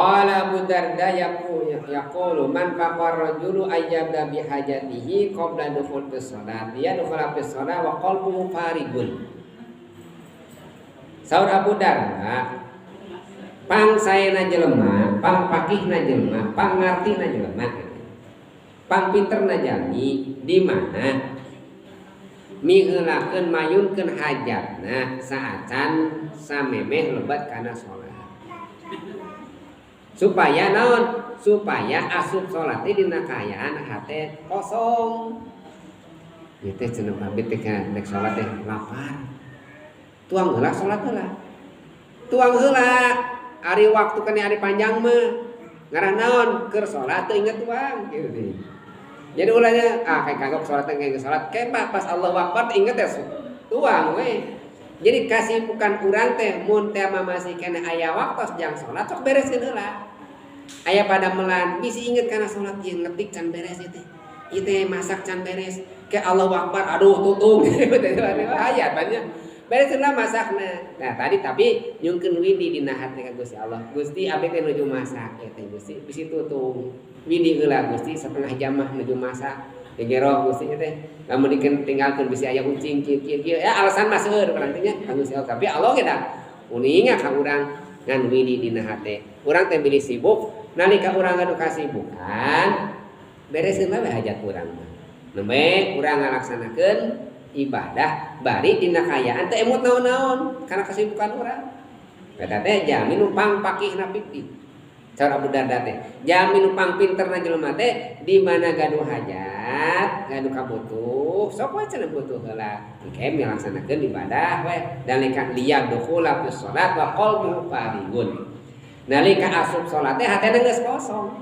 Qala Abu Darda yaqulu man faqar rajulu ayyabda bi hajatihi qabla dukhul fi shalat liyadkhula fi shalat wa qalbuhu farigun. Saur Abu Darda, pang saena jelema, pang pakihna jelema, pang ngartina jelema, pang pinterna jalmi di mana miheulakeun mayunkeun hajatna saacan samemeh lebet kana salat. Supaya naon? Supaya asup salat teh dina kaayaan hate kosong. Ieu teh cenah abdi teh rek salat teh lapar. Tuang heula salat heula. Tuang heula ari waktu keneh ari panjang mah. Ngarah naon? Keur salat teu inget tuang kitu teh. Jadi ulahnya kayak kagok salat teh kayak salat kayak pas Allahu Akbar teh inget teh tuang we. Jadi kasibukan urang teh mun teh mah masih keneh aya waktos jang salat sok bereskeun heula. Aya pada melan bisi inget kana salat ieu ngetik can beres ieu teh. Ieu teh masak can beres. Ke Allahu Akbar aduh tutung. Aya banyak. Beres heula masakna. Nah tadi tapi nyungkeun widi dina hate ka Gusti Allah. Gusti abdi teh nuju masak ieu teh Gusti bisi tutung. Widi heula Gusti setengah jam mah nuju masak. Gegeroh Gusti teh. Lamun ditinggalkeun bisi aya ucing kieu kieu kieu. Ya alasan mah seueur urang teh nya ka Gusti Allah. Tapi Allah ge da uninga ka urang ngan widi dina hate. Urang teh bilih sibuk nalika urang gaduh kasibukan bereskeun we hajat urang mah. Nembe urang ngalaksanakeun ibadah bari dina kaayaan teu emut naon-naon karena kesibukan urang. Eta teh jalmi nu pangpakihna pipit. Saur Abu Darda teh, jalmi nu pangpinterna jelema teh di mana gaduh hajat, gaduh kabutuh, sok we cenah butuh heula. Engke ngalaksanakeun ibadah we nalika liyadkhula fi shalat wa qalbuhu farigun. Nalika asup salat teh hatena geus kosong.